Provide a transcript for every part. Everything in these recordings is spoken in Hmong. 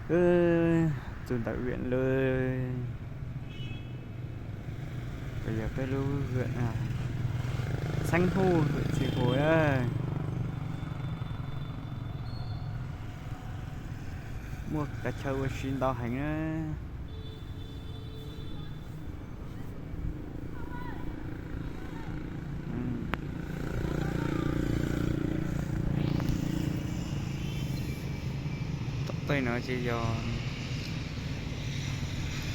Txug ntawm huyện lawm, yog peb lub huyện Xeev Huj, huyện Xeev Huj. Muaj kav chaw ua si ntau heev na. Tom tej no ces yog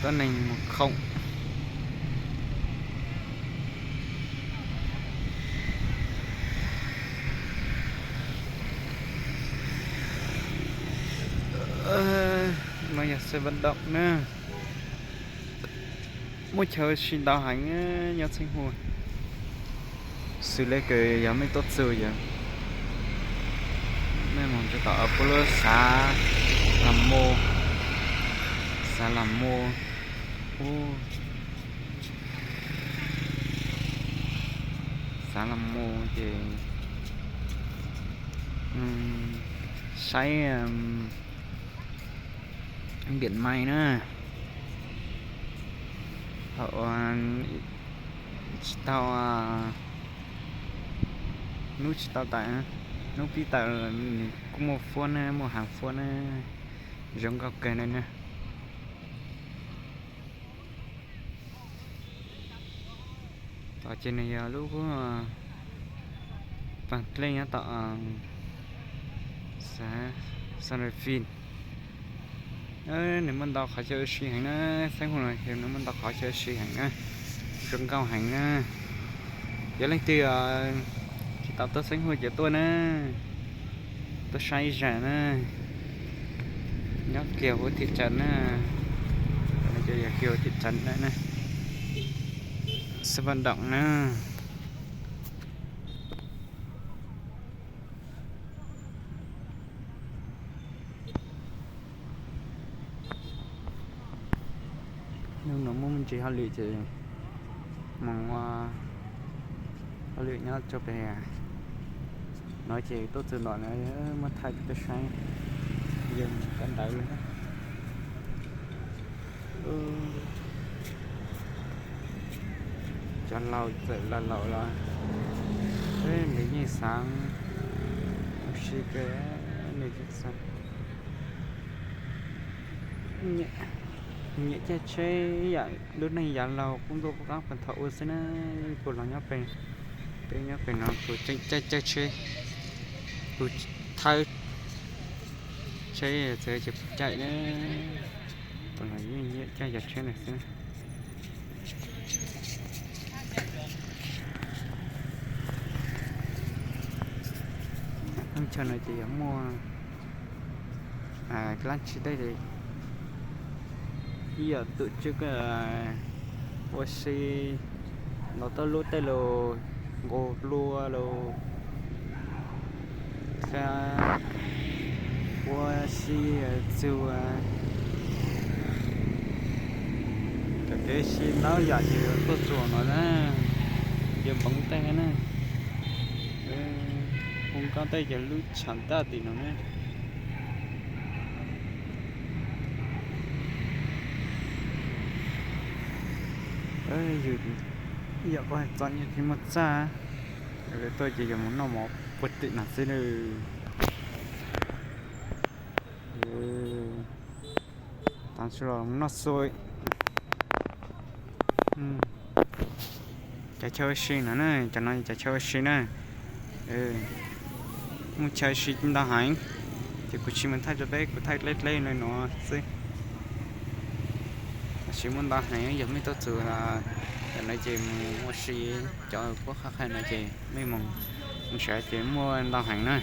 tuab neeg mus khoom. No yog sân vận động na. Muaj chaw si ntau heev nyob Xeev Huj. Xws li kws yog mej tuaj txug yog mej moog rua tom puab lub xav Las Mus, xav Las Mus, ub, xav Las Mus ces saib điện máy na. Thaum tsis tau, hnub tsis tau tawm, hnub pib tawm nws kuj muaj fuab na, muaj hav fuab na, zoo nkauj kawg na. Tom ces nws yog lub paag dlej nyob tom San Rafael. Nws muaj ntau qhov chaw ua si heev na, Xeev Huj no nws muaj ntau qhov chaw ua si heev na, zoo nkauj heev na. Yog leej twg tsis tau tuaj Xeev Huj ces tuaj na, tuaj saib ib zag na. Nyob kiag huv thị trấn na, yog kiag huv thị trấn na, sân vận động na. Hnub no muaj me ntsis hauj lwm ces moog ua hauj lwm nyob rau pem no ces tuaj txug ntawm no muab thaij rau peb saib, yog kab ntawv li. Cov laus txawm laus laus los peb nws yeej xaav ua si kawg, nws yeej xaav nyiam caij tsheb ib yam lub neej yav laug qub ntuj qub qaab puag thaum ub xwb na. Kuv los nyob pem, peb nyob pem no kuv tseem caij caij tsheb, kuv thawb tsheb txawm ces kuv caij na, kuv los yeej nyiam caij yam tsheb ntawd xwb. Thaj chaw no ces yog muaj dlaab tsi dej ib yam tus tswb ua si los tau lub tej lus nqus plua lus, ua si txug cov kev si ntau yam ces tuaj txug no na, ces npoov tej na, hu nkauj tej ces lub tshav ntaj tim no na. Yog ua txom nyem tsis muaj txaj, lawv tuaj ces yog mus noj mov puag tim no xwb na. Tav su los noj xua. Cov chaw ua si no na, cov no cov chaw ua si na. Muaj chaw ua si ntau heev, ces kuv tsis mus thaij rau peb, kuv thaij dleb dleb li no xwb. Tab sis muaj ntau heev, yog mej tuaj txug ntawm no ces mus ua si, cov puab qha qha no ces mej mus, mus saib ces muaj ntau heev na.